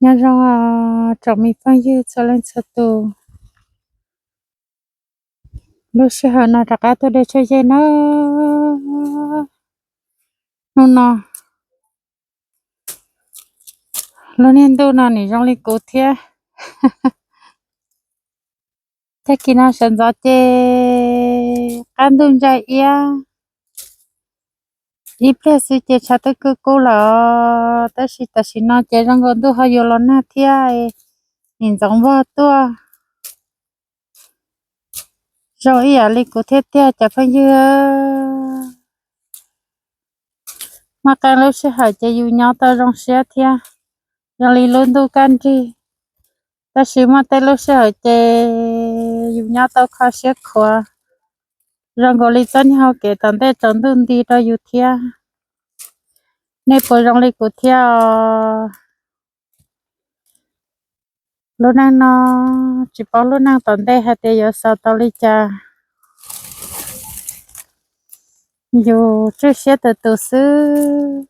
Nyob zoo tsoom me phooj ywg txhua leej txhua tus, lub sij hawm no rov qab tuaj de tshaj yej na. Hnub no lub niag ntuj no nim zoo li kuv thiab. Tag kis no sawv ntxov ces qab ntuj ntsa iab, ib pliag xwb ces tshav twb kub kub lawm, tab sis tam sim no ces zoo nkaus ntuj ho yuav los nag thiab, nim ntxoov vog tuaj. Zoo ib yam li kuv thiab tiag cov phooj ywg. Muaj qee lub sij hawm ces yus nyob tau zoo siab thiab, zoo li lub ntuj kaj nrig, tab sis muaj tej lub sij hawm ces yus nyob tau kho siab khuav, zoo nkaus li txoj niag hau kev tom ntej tsaus ntuj nti rau yus thiab. Nej puas zoo li kuv thiab os? Lub neej no tsis paub lub neej tom ntej hais tias yuav xaus tau li cas. Yus tswj siab tus tus xwb,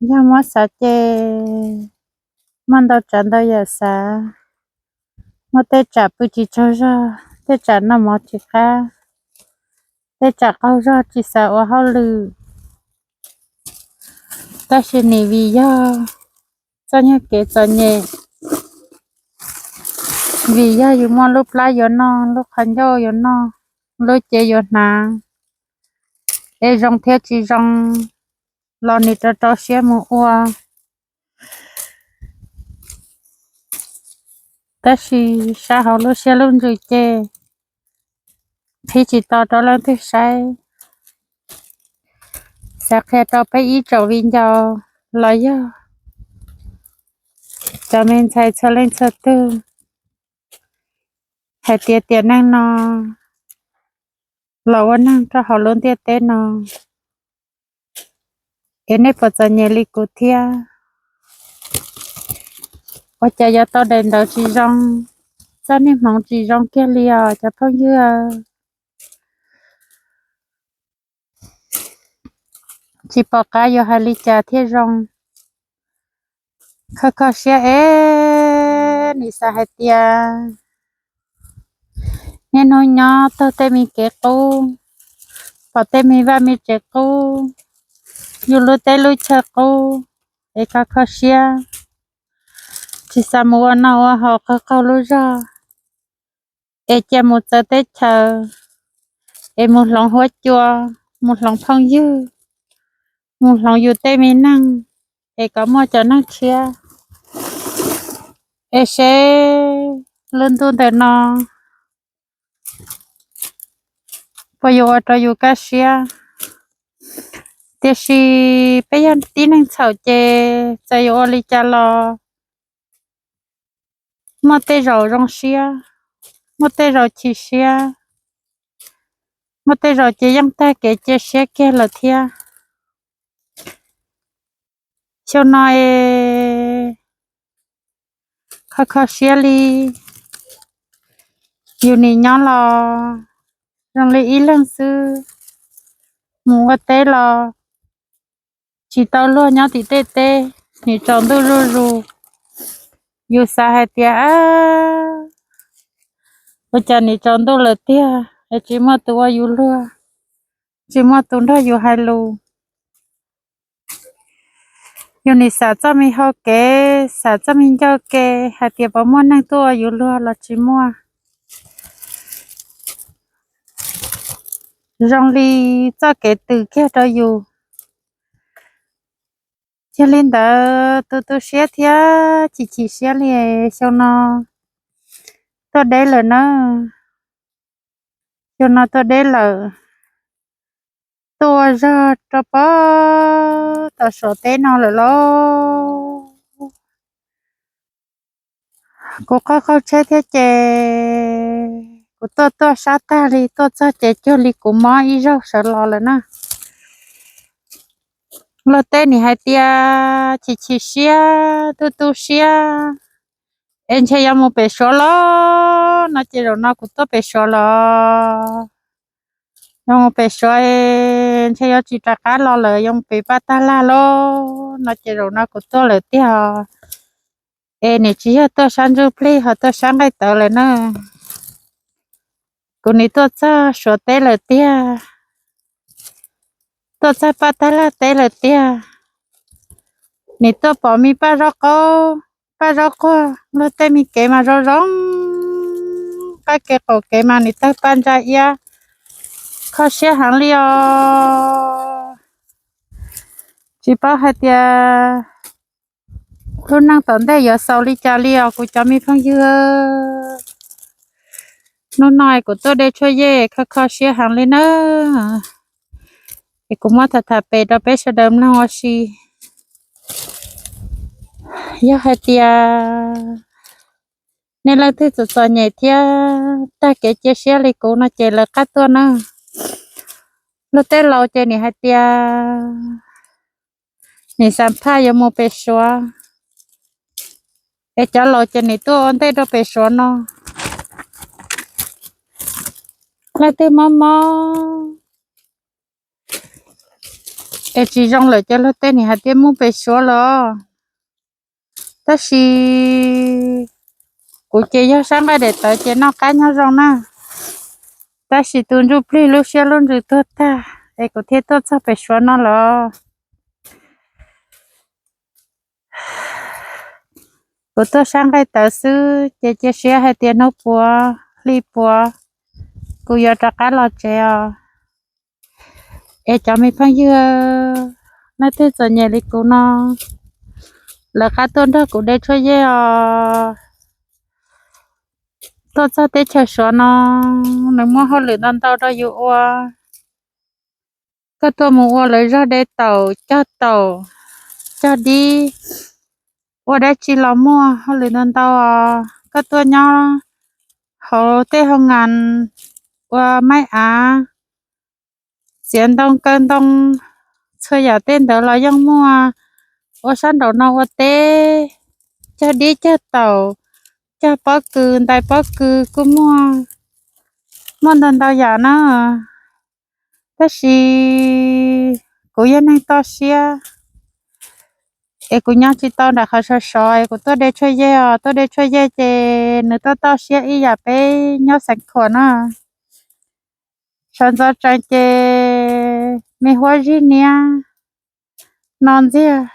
yog muab xav ces muaj ntau tsav ntau yam xav. Muaj tej tsam pw tsis tsaug zog, tej tsam noj mov tsis qab, tej tsam qaug zog tsis xav ua hauj lwm. Tab sis nim vim yog txoj nyuag kev txom nyem, vim yog yus muaj lub plab yuav noj, lub qhov ncauj yuav noj, lub cev yuav hnav, es zoo thiab tsis zoo los nim rau rau siab mus ua. Tab sis sab hauv lub siab lub ntsws ces qhib tsis tau rau leej twg saib. Xav qhia rau peb ib tsoom viv ncaus los yog cov me ntxhais txhua leej txhua tug hais tias tiam neej no los ua neeg rau hauv lub ntiaj teb no, es nej puas txom nyem li kuv thiab? Ua cas yuav tau daim ntawv tsis zoo, txoj niag hmoov tsis zoo kiag li os cov phooj ywg. Tsis pom qab yuav hais li cas thiaj zoo. Kho kho siab es nim xav hais tias niaj hnub nyob taug tej me kev qub, pom tej me vaj me tsev qub, yus lub teb lub chaw qub, es kho kho siab, tsis xav mus ua noj ua haus qaug qaug lub zog, es cia mus txawv teb chaws, es mus hloov huab cua, mus hloov phooj ywg, mus hloov yus tej me neeg, es kom muaj cov neeg tshiab, es seb lub ntuj ntawm no puas yuav ua rau yus kaj siab. Tiam sis peb yog tib neeg txhaum ces txawm yuav ua li cas los muaj tej zaum zoo siab, muaj tej zaum chim siab, muaj tej zaum ces yeej tag kev cia siab kiag lawm thiab. Xyoo no es kho kho siab li, yus nim nyob los zoo li ib leeg xwb, mus ua teb los tsis tau luag nyob tim tej teb, nim tsaus ntuj zuj zus. Yus xav hais tias ua cas nim tsaus ntuj lawm tiag es tsis muaj tus ua yus luag, tsis muaj tus nrog yus hais lus. Yus nim xav txoj me hau kev, xav txoj me ncauj ke hais tias puas muaj neeg tuaj ua yus luag los tsis muaj. Zoo li txoj kev twm kiag rau yus. Yog li ntawd tu tu siab thiab chim chim siab li, xyoo no tuaj deb lawm na. Xyoo no tuaj deb lawm, tuaj ua zog rau pem tom Suav teb no lawm lauj. Kuv qaug qaug tsheb thiab ces kuv tuaj tuaj sab tag li, tuaj txog ces cuag li kuv mob ib zaug sawv los lawm na. Luag tej nim hais tias chim chim siab, tu tu siab, es ntshe yuav mus pem Suav los no ces zaum no kuv tuaj pem Suav los. Yuav mus pem Suav es ntshe yuav tsis rov qab los lawm, yuav mus pem Paj Tag Lag lauj no ces zaum no kuv tuaj lawm tiag. Es nim tsis yog tuaj sab ntsuj plig ho tuaj sab nqaij tawv lawm na. Kuv nim tuaj txog Suav teb lawm tiag, tuaj txog Paj Tag Laj teb lawm tiag. Nim tuaj pom me paj zaub qaub, paj zaub quag, luag tej me kev mas zoo zoo, qab kev qaum kev mas nim tawg paj ntsa iab, kho siab heev li os. Tsis paub hais tias lub neej tom ntej yuav xaus li cas li os kuv cov me phooj ywg. Hnub no kuv tuaj de tshuaj yej kho kho siab heev li na. Es kuv muab tham tham pem rau peb sawv daws mloog ua si. Yog hais tias nej leej twg txom txom nyem thiab tag kev cia siab li kuv no ces lawv qab tuaj na. Luag tej laus ces nim hais tias nim xam phaj yuav mus pem Suav, es cov laus ces nim tuaj ua ntej rau pem Suav no. Leej twg mob mob es tsis zoo lawm ces luag tej nim hais tias mus pem Suav lawm. Tab sis kuv ces yog sab nqaij daim tawv ces noj qab nyob zoo na. Tab sis tus ntsuj plig lub siab lub ntsws tuag tag es kuv thiaj tuaj txog pem Suav no los. Kuv tuaj sab nqaij tawv xwb ces cia siab hais tias hnub puav hli puav kuv yuav rov qab los tsev os. Es cov me phooj ywg, leej twg txom nyem li kuv no, lawv qab tuaj nrog kuv de tshuaj yej os. Tuaj txog teb chaws Suav no, nws muaj hauj lwm ntau ntau rau yus ua. Koj tuaj mus ua lawv zog de taum, cog taum, cog dib, ua dab tsi los muaj hauj lwm ntau ntau os. Koj tuaj nyob hauv tej hoo nas, ua maib av, txiav ntoo kaw ntoo, txhua yam tej ntawd los yeej muaj. Ua sab nraum no ua teb, cog dib cog taum, cog pob kws ntais pob kws kuj muaj, muaj ntau ntau yam na. Tab sis kuv yog neeg toj siab, es kuv nyob tsis tau nram qhov sov sov es kuv tuaj de tshuaj yej os. Tuaj de tshuaj yej ces nws toj toj siab ib yam peb nyob Xeev Khuam na. Sawv ntxov tsees ces me huab zig niab no ntxiag.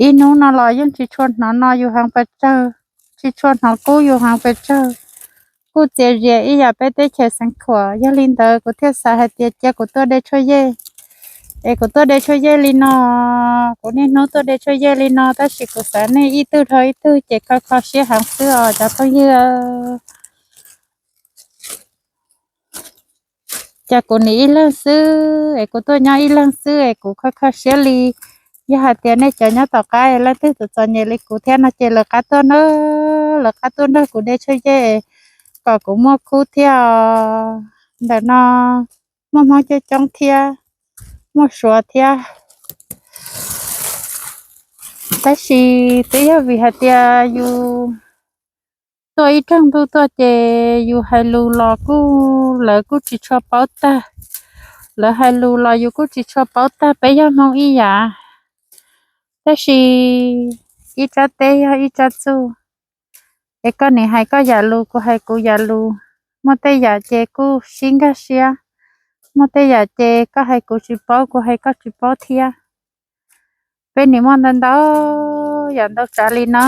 Ib hnub no los yeej tsis tshua hnov no yus heev pes tsawg, tsis tshua hnov kub yus heev pes tsawg. Kuj txias zias ib yam peb teb chaws Xeev Khuam. Yog li ntawd kuv thiaj xav hais tias cia kuv tuaj de tshuaj yej. Es kuv tuaj de tshuaj yej li no, kuv niaj hnub tuaj de tshuaj yej li no tab sis kuv xav nej ib tug dhau ib tug ces kho kho siab heev xwb os cov phooj ywg. Ces kuv nim ib leeg xwb es kuv tuaj nyob ib leeg xwb es kuv kho kho siab li. Yog hais tias nej cov nyob tom qab leej twg txom txom nyem li kuv thiab no ces lawv qab tuaj na, lawv qab tuaj nrog kuv de tshuaj yej kom kuv muaj khub thiab os. Ntawm no muaj Hmoob coob coob thiab, muaj Suav thiab. Tab sis twb yog vim hais tias yus tuaj ib rooj ntuj tuaj ces yus hais lus los kuj lawv kuj tsis tshua paub tag. Lawv hais lus los yus kuj tsis tshua paub tag, peb yog Hmoob ib yam. Tab sis ib tsab teb yog ib tsab txuj, es koj nim hais koj yam lus, kuv hais kuv yam lus. Muaj tej yam ces kuj sib nkag siab, muaj tej yam ces koj hais kuv tsis paub, kuv hais koj tsis paub thiab. Peb nim muaj ntau ntau yam ntau tsav li no.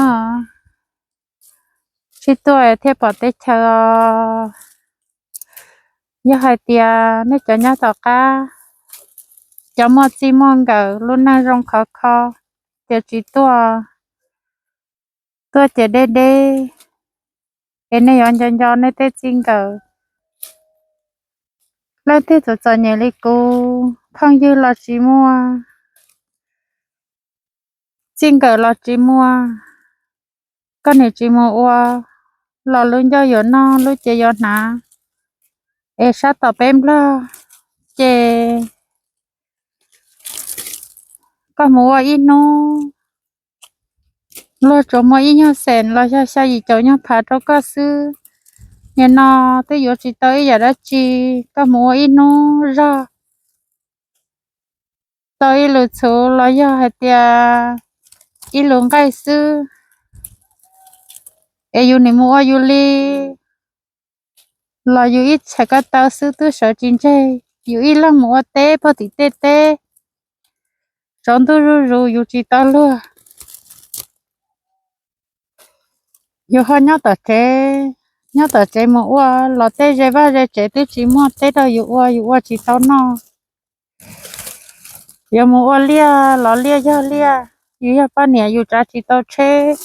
Sib tuaj thiaj pom teb chaws os. Yog hais tias nej cov nyob tom qab, cov muaj txij muaj nkawm lub neej zoo khov kho, ces tsis tuaj, tuaj ces deb deb, es nej yuav nco nco nej tej txij nkawm. Leej twg txom txom nyem li kuv, phooj ywg los tsis muaj, txij nkawm los tsis muaj, koj nim tsis mus ua los lub ncauj yuav noj lub cev yuav hnav. Es sab tom peb Nplog ces koj mus ua ib hnub luag tsuas muab ib nyuag xees los yog xya yim caum nyuag phav rau koj xwb. Nim no twb yuav tsis tau ib yam dab tsi, koj mus ua ib hnub zog tau ib lus txhuv los yog hais tias ib lus nqaij xwb, Es yus nim mus ua yus li los yus ib txhais ko taw xwb twb sawv tsis ntseg. Yus ib leeg mus ua teb pog tim tej teb, tsaus ntuj zuj zus yus tsis tau luag. Yus ho nyob tom tsev, nyob tom tsev mus ua los tej ze vaj ze tsev twb tsis muaj teb rau yus ua, yus ua tsis tau noj. Yus mus ua liaj los liaj yog liaj, yus yog poj niam yus tsav tsis tau tsheb,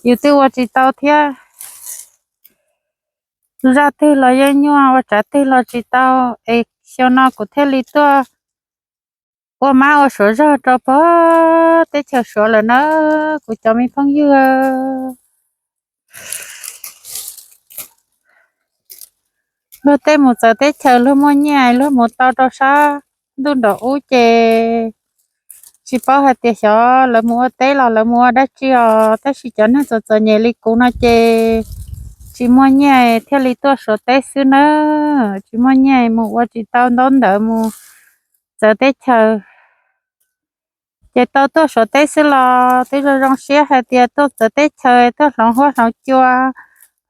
yus twb ua tsis tau thiab. Zaj twg los yeej nyuaj, ua tsav twg los tsis tau. Es xyoo no kuv thiaj li tuaj ua mab ua suav zog rau pog teb chaws Suav lawm na, kuv cov me phooj ywg. Luag tej mus txawv teb chaws luag muaj nyiaj luag mus tau rau sab ntuj nraum ub ces tsis paub hais tias xyov lawv mus ua teb los lawv mus ua dab tsi os, tab sis cov neeg txom txom nyem li kuv no ces tsis muaj nyiaj thiaj li tuaj Suav teb xwb nawb. Tsis muaj nyiaj mus ua tsis tau ntaub ntawv mus txawv teb chaws, ces tau tuaj Suav teb xwb los twb zoo zoo siab hais tias tuaj txawv teb chaws tuaj hloov huab hloov cua,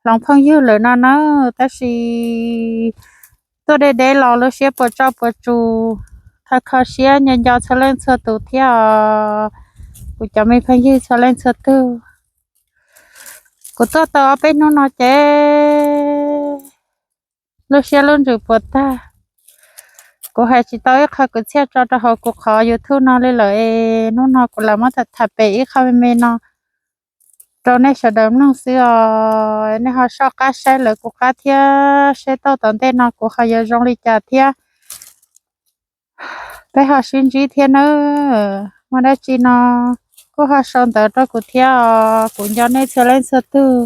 hloov phooj ywg lawm no na. Tab sis tuaj deb deb los lub siab puas tso puas tsus, kho kho siab nco nco txhua leej txhua tus thiab os, kuv cov me phooj ywg txhua leej txhua tug. Kuv tuaj tau ob peb hnub no ces lub siab lub ntsws puas tag. Kuv hais tsis tau ib qho kwv txhiaj tso rau hauv kuv qhov YouTube no li lawm es hnub no kuv lam muab tham tham pem ib qho me me no rau nej sawv daws mloog xwb os. Nej ho soj qab saib lawv kuv qab thiab seb tau tom ntej no kuv ho yuav zoo li cas thiab. Peb ho sib ntsib thiab nawb. Muaj dab tsi no kuj ho sau ntawv rau kuv thiab os. Kuv nco nej txhua leej txhua tug.